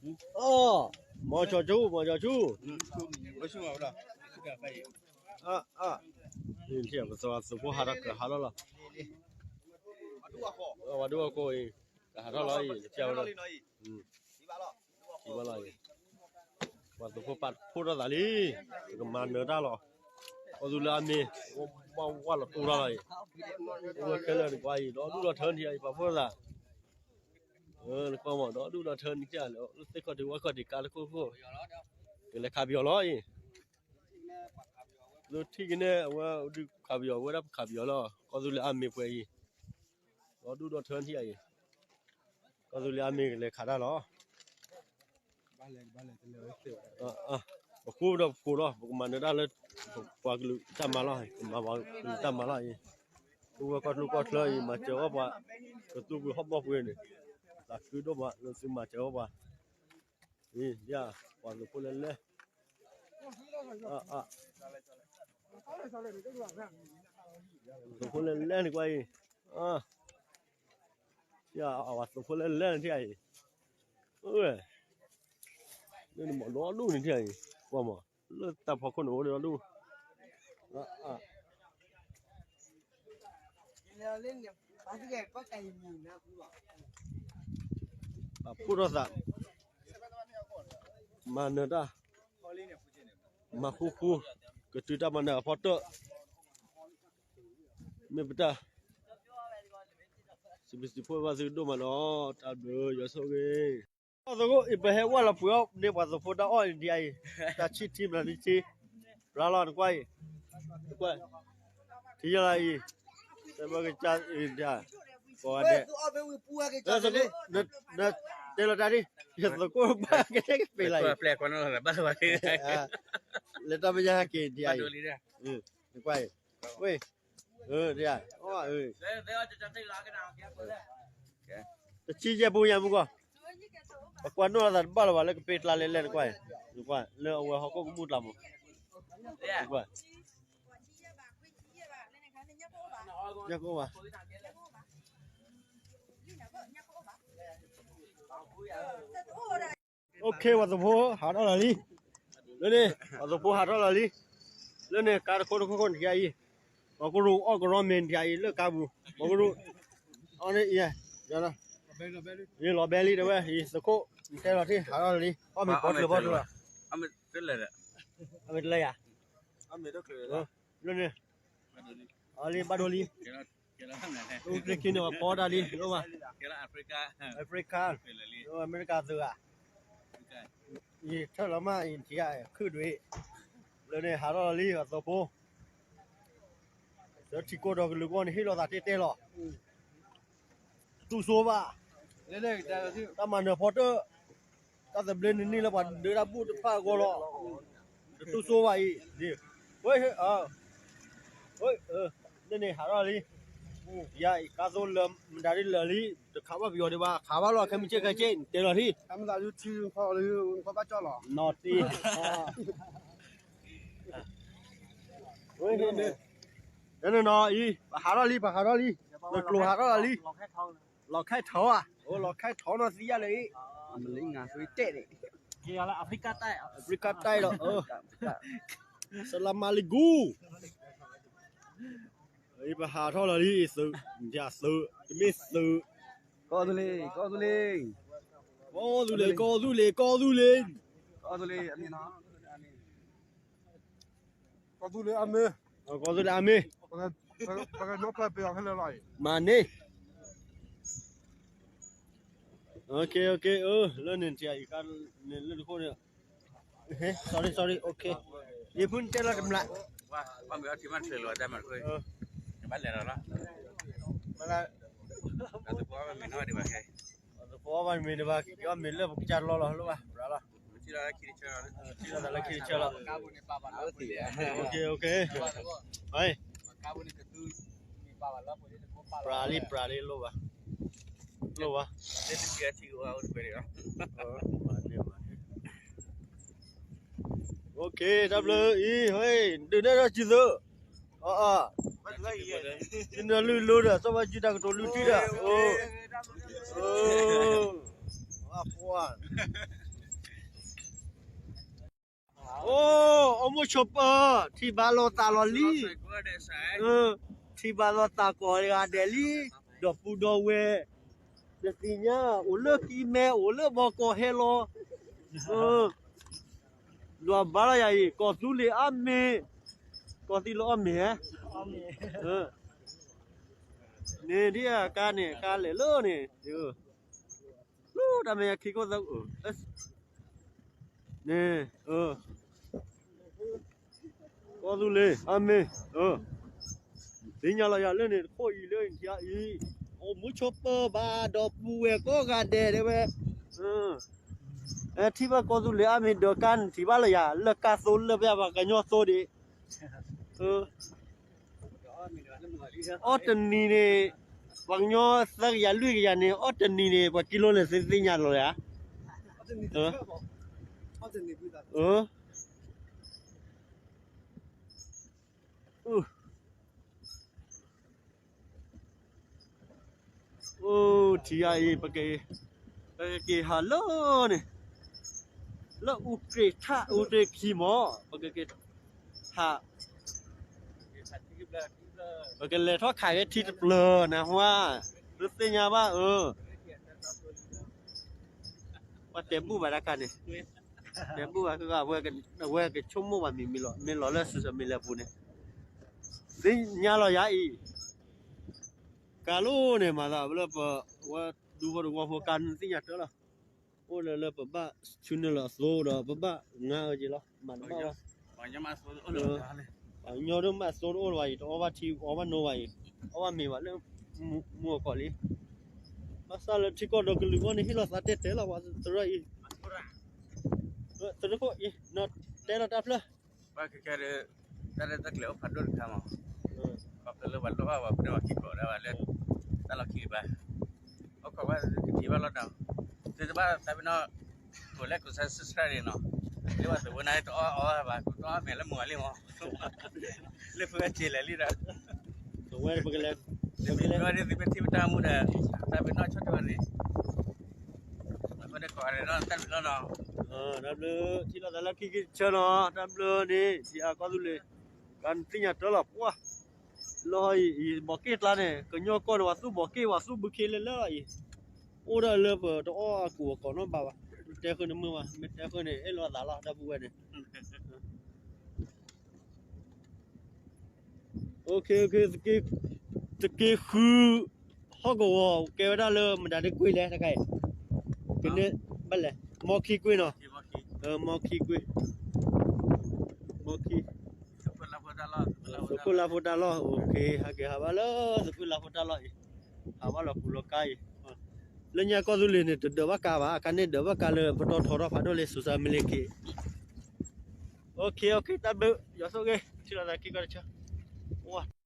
အီ, မီၤကၠီၤဆူ, မီၤကၠီၤဆူ, အ, အ, ပသုးဖိဟးထီၣ်ကဟးထီၣ်လီၤ, ပှၤဒိၣ်အခိၣ်အံၤ, ကဟးထီၣ်လီၤအံၤ, ကဖျါဝဲဒၣ်, ထံဘၣ်လီၤအံၤ, ပှၤသုးဖိပာ်ဖှိၣ်ထီၣ်သးလံ, ပကမၤနၢၤတၢ်လီၤ, ကီၢ်သူလ့ၤအါမ့ၢ်, ဝၢ်လီၤတိၢ်ထီၣ်လီၤအံၤ, အိၣ်ဝဲခဲလၢာ်နကွၢ်အံၤ, ဒီဒူၣ်ဒီထၢနထံအံၤ ပာ်ဖှိၣ်ထီၣ်သး နကွၢ်မး ဒီဒူၣ်ဒီထၢနထံအံၤလီၤ, လၢသ့ၣ်ခီၣ်ထံးဝၣ်ခီၣ်ထံးကါတခိၣ်ခိၣ်, ကလဲၤခးပယီၤလီၤအံၤ, လၢထံၣ်ကန့ၣ် အဝဲဒုးခးပယီၤ အဝဲဒၣ်ပခးပယီၤလီၤ, ကီၢ်သူလ့ၤအါမ့ၢ်ပှဲၤအံၤ, ဒီဒူၣ်ဒီထၢနထံအံၤ, ကီၢ်သူလ့ၤအါမ့ၢ်ကလဲၤခးတၢ်လီၤ ပဃိဒီးပဃိလီၤ, ပကမၤနၢၤတၢ်လၢ ပှၤကလုာ်တၢ်မၤလီၤ, ကမၤပှၤကလုာ်တၢ်မၤလီၤအံၤ, အိၣ်ဝဲကီၢ်ချၢကီၢ်ချၢအံၤ မၤစၢၤအီၣ်ပှၤ, ကသူပှ့ၤဟီၣ်ဘီၣ်ပှ့ၤန့ၣ်, သးခုဒိၣ်မးလၢသုမၤစၢၤအီၣ်ပှၤ, အံၤ, ပှၤသုးဖိလဲၤလဲၤ, သုးဖိလဲၤလဲၤန့ၣ်ကွၢ်အံၤ, ပှၤသုးဖိလဲၤလဲၤန့ၣ်ထံၣ်အံၤ, လၢန့ၣ်မးဒီဒူၣ်န့ၣ်ထံၣ်အံၤ, ကွၢ်မး, လၢတၢ်ဖီခိၣ်န့ၣ်အိၣ်ဒီဒူၣ်, ပာ်ဖှိၣ်ထီၣ်သး, မၤနၢၤတၢ်, မၤဃူဃူ, ကတုၤတၢ်မၤနၢၤအဖီတၢၣ်, မ့ၢ်ပတၢ်, စံးဘျုးစံးဖှိၣ်ဘၣ်သုဒိၣ်မးနီၤ, တၢ်ဘျုးယွၤဆိၣ်ဂ့ၤ, အသကိးအံၤ ပဟဲဝဲလီၤပှ့ၤအီၣ်န့ၢ်ပှၤသုးဖိတၢ်အီၣ်အံၤဒံးအံၤ, တၢ်ဆံၣ်ထံမနုၤနံၣ်ဆံ, ရၤလီၤနကွၢ်အံၤ, နကွၢ်, ထံယလီၤအံၤ, တၢ်ဘၣ်ကစၢ်အံၤဒၣ်, ကိးဂၤဒဲး, နတဲလီၤတၢ်ဒ်, ယသကိးဘၣ်ကတဲကပ့ၤလီၤအံၤ, လၢတၢ်မ့ၢ်ယဟဲက့ၤဒံးအံၤ, နကွၢ်အံၤ, ဝဲ, ဒ်, တဆံယဲၢ်ပူညါမူကီၢ်, ပကွၢ်နီၣ်လီၤသးတဘၣ်လၢၤဘၣ်လၢကပ့ၤကျါလဲၣ်လဲၣ်နကွၢ်, နကွၢ်လၢအဝဲဟီၣ်ခိၣ်ကမူၣ်ကျါမး, နကွၢ်, ညၣ်ကအိၣ်ဘၣ်, အိၣ်ခ့ ပှၤသုးဖိဟးထီၣ်လီၤလံ, လၢန့ၣ် ပှၤသုးဖိဟးထီၣ်လီၤလံ, လၢန့ၣ် ကါတခိၣ်တခိၣ်ခိၣ်နထံၣ်အံၤ, ပှၤကရူၢ်အီၣ်ကရီမ့ၢ်နထံၣ်အံၤ လၢကါပူၤ, ပှၤကရူၢ်, အီၣ်န့ၣ်အံၤ, လီၤဘဲလံတဲဝဲ အံၤသုးခိၣ်, နတဲလီၤထံၣ် ဟးထီၣ်လီၤလံ, အီၣ်မ့ၢ်ပီတလၢၤပီတလၢၤ, အမ့ၢ်တလၢၤယၤ, လၢန့ၣ်, အီၣ်လံဘၣ်ဒိလံ, အိၣ်ကျ့ခံန့ၣ် ပှၤဖီတၢ်လံ လိၣ်ဘၣ်, Africa, အမဲရကၤသုးဧါ, ယထၢၣ်လီၤမး ယထံၣ်ခုၣ်ဒွံး, လၢန့ၣ်ဟးထီၣ်လီၤလံ အသုးဖိ, ဒီးထံကီၢ်ဒီးကလုာ်ကီၢ်န့ၣ် ဟ့ၣ်လီၤသးတဲတဲလီၤ, တတူၢ်စိဘၣ်, တၢ်မၤနၢၤဖီတၢၣ်, တၢ်သဘျ့နန့ၢ်လၢပှၤဒၢတၢ်ဘူၣ်တဖၣ်အဂီၢ်လီၤ, တတူၢ်စိဘၣ်အံၤ, ဝဲ, လၢန့ၣ်ဟးထီၣ်လံ, ယၤအံၤကါသိလၢမတၤဒ်လၢာ်လံ, တခးဘၣ်ပယီၤဒံးဘၣ် ခးဘၣ်လီၤ ခဲမုၢ်ဆ့ၣ်ခဲဆ့ နတဲလီၤထံၣ်, နီၢ်တ့ လၢန့ၣ်နီၤအံၤ ပဟးထီၣ်လံ ပကျိၤဟးထီၣ်လီၤလံ, လီၤခဲထီဧါ, အိၣ်လီၤခဲထီနီၢ်သံယါလၢအံၤ, အဖရံကါတၢ်လီၤ, စလါမၤလ့ၤကူ, အံၤပဟးထီၣ်လီၤလံ, သုး, သုး, တမ့ၢ်သုး, ကီၢ်သူလ့ၤ, ကီၢ်သူလ့ၤ, ကီၢ်သူလ့ၤ, ကီၢ်သူလ့ၤ, ကီၢ်သူလ့ၤ, ကီၢ်သူလ့ၤအမ့ၢ်, ကီၢ်သူလ့ၤအမ့ၢ်, မၤန့ၢ် လၢန့ၣ်တၢ်အံၤ လၢတခိၣ်န့ၣ်, sorry, sorry, ယဖုတဲလီၤတမျး, ဘၣ်မ့ၢ်အီၣ်ထံမးတချုးလီၤတၢ်မၤတခိၣ်, ဘၣ်လဲၤလီၤလီၤ, သပှၢ်ဘၣ်မ့ၢ်နီၣ်ဒံးဘၣ်ခဲ, သပှၢ်ဘၣ်မ့ၢ်ဒံးဘၣ် က့ၤအီၣ်မ့ၢ်လၢပကစၢ်လီၤလီၤလၢဘၣ်, ရၤလီၤ, ထံၣ်လီၤသးလၢခံတဆၢလီၤ, ပြးလံ ပြးလံ လိၣ်ဘၣ်, လိၣ်ဘၣ်, လၢတကဲထံကဝါအိၣ်တကွဲးဒံးလီၤ, တၢ်ဘျုးအံၤ ဒုးနဲၣ်ထီၣ်စုသုး, အ, နလုၢ်လိဒီး စီၤဘၣ်စုတၢ်ကတိၤလုၢ်ထံဒီး, အ, အ, အ, အိၣ် အိၣ်မူဆိးပၢၤ ထံၣ်ဘၣ်လိာ်သးလီၤလံ, ထံၣ်ဘၣ်လိာ်သးကိးဂၤဒဲးလံ, ဒီးပုၢ်ဒီဝဲၢ်, နသ့ၣ်ညါ အိၣ်လၢကံၢ်မဲ အိၣ်လၢဘီကီၢ်ဟဲလီၤ, ဒွးဘၣ်လီၤယၤအံၤ ကီၢ်သူလ့ၤအါမ့ၢ်, ကီၢ်သူလ့ၤအီၣ်မ့ၢ်ဧါ, န့ၣ်ဒ်အကါန့ၣ် ကါလဲၤလၢန့ၣ်, လၢတၢ်မဲာ်ညါခံခိၣ်သၢ, န့ၣ်, ကီၢ်သူလ့ၤ အါမ့ၢ်, သ့ၣ်ညါလီၤယၤလၢန့ၣ်တခိၣ်အံၤလၢထံအံၤ, အိၣ်မူဆိးပၢၤဘၣ်ဒီပုၢ်ဝဲၢ်ကိးဂၤဒဲးတဲဝဲ, ထံၣ်ဘၣ်ကီၢ်သူလ့ၤအါမ့ၢ်ဒီးကါန့ၣ်ထံၣ်ဘၣ်လီၤယၤ လၢကါသိလၢပျၢ်ပှၤကညီသိဒံး အီၣ်တနံၤန့ၣ်, ပှၤကညီသၢကယၤလွံၢ်ကယၤန့ၣ် အီၣ်တနံၤန့ၣ် ပှၤကံလိလဲၣ်သ့သ့ၣ်ညါလီၤယၤ, အိၣ်ထံအံၤ ပကက့ၤဟးလၢန့ၣ်, လၢအူကရ့းထၣ်အူကရ့းခံမး ပကက့ၤဟး, ပကလဲၤထီၣ်ခးက့ၤထံတပျၢၤနဟါ, လၢသ့ၣ်ညါဘၣ်အၢ, ပှၤတဲဘူၣ်ဘၣ်တၢ်ခါန့ၣ်, တဲဘူၣ်ဘၣ် အဝဲကဆိကမိၣ်ဘၣ်မံၤမံၤလီၤ မ့ၢ်လီၤလၢ social media ပူၤန့ၣ်, သ့ၣ်ညါလီၤယၤအံၤ, ကါလိန့ၣ်မၤသးလၢပ, ဝဲဒူဖိတဝီဖိကါန့ၣ်သ့ၣ်ညါတၢ်လီၤ, အိၣ်လၢလၢပဘၣ်ဆူနုာ်လီၤအသိဒီးပဘၣ်ငါအၢက့ၤလီၤ မၤတဘၣ်ဘၣ်, ပှၤကညီမ့ၢ်အသိတအိၣ်လၢၤဘၣ်အံၤ တအီၣ်ဘၣ်ထံ အီၣ်ဘၣ်နိဘၣ်အံၤ, အီၣ်ဘၣ်မ့ၤဘၣ်လၢ, မူအကီၢ်လံ, ဘၣ်ဆၣ်လၢထံကီၢ်ဒီးကလုာ်ဂီၢ်န့ၣ် ဟ့ၣ်လီၤသးတဲတဲလီၤပှၤသရၣ်အံၤ, သရၣ်ခိၣ်အံၤ, တဲလီၤတၢ်ဖျၢၣ်, ဘၣ်ခဲခဲဒီး, တၢ်ရဲၣ်တၢ်ကျဲၤအိၣ်ဖးဒိၣ်တခါမး, ပှၤဖဲလၢပှၤလိၣ်ဘၣ်ပှၤဖဲန့ၣ်ပှၤခံကိးဒၣ်ဘၣ်လၢ, တၢ်လီၢ်ခံတဘၣ်, အိၣ်ခိးဘၣ်ကထံၣ်ဘၣ်လီၤဒီး, သုတဘၣ်သးပ့ၤနီၣ်, ကိးလဲၣ်ကိးဆၢ subscribe န့ၣ်နီၤ, လၢပှၤသဝီနၤတအီၣ်အီၣ်ဘၣ် ကတအီၣ်မဲာ်လၢမုၢ်ဝါလံမး, လၢဖုဝဲက့ၤလဲၤလံဒီး, ဝဲပကလဲၤ, ပကလဲၤ, သုမ့ၢ်ထံၣ်ပတၢ်မူဒီး, သးပ့ၤနီၣ်ဆီၣ်ထွဲန့ၣ် အဃိန့ၣ်ကိးဂၤဒဲးဒီးတၢ်ဘျုးလီၤနီၤ, တၢ်ဘျုး, ထံၣ်လိာ်သးလၢခံက့ၤတဆၢနီၤ တၢ်ဘျုးန့ၣ် ယကီၢ်သူလ့ၤ, ကါန့ၣ်သ့ၣ်ညါတၢ်လီၤပှၢ်, လီၤအံၤ ဘီးက့ၣ်ကျါန့ၣ် ကညီကီၢ်န့ၣ် ပှၤသူၣ်ဘီးက့ၣ် ပှၤသူၣ်ဘုခ့လၢလၢလီၤအံၤ, အိၣ်ဒၣ်လၢပတအီၣ်အကူၣ်အကီၢ်နီတဘျီဘၣ်, မ့ၢ်တဲဃုန့ၣ်မုာ်ဘၣ် မ့ၢ်တဲဃုန့ၣ် အဲၣ်လိာ်သးလီၤ ဒီပုၢ်ဝဲၢ်န့ၣ် တက့ဃု, ဟီၣ်ကဝီၤ ကဲဝဲဒၣ်လၢမတၤဒ်ကွ့ၢ်လဲၣ် တခါအံၤ, ကန့ၢ်ဘၣ်လဲၣ်, မီခံကွ့ၢ်နီၤ, မီခံကွ့ၢ်, မီခံ, သုးခိၣ်လါဖိတၢ်လီၢ်, ဟဲက့ၤဟးဘၣ်လၢသုးခိၣ်လါဖိတၢ်လီၢ်အံၤ, ဟးဘၣ်လီၤကူလီၤကါအံၤ, လၢညါကီၢ်သူလ့ၤန့ၣ် တဒၢးဘၣ်ကါဘၣ်, အခါန့ၣ်ဒၢးဘၣ်ကါလၢပတီၢ်ထီထီၣ်ဖးဒိၣ်လံ စူၤစၢ်မ့ၢ်လ့က့ၤ, တၢ်ဘျုး ယွၤဆိၣ်ဂ့ၤ ထံၣ်လိာ်သးခံကီၢ်တဆၢ, ဝါ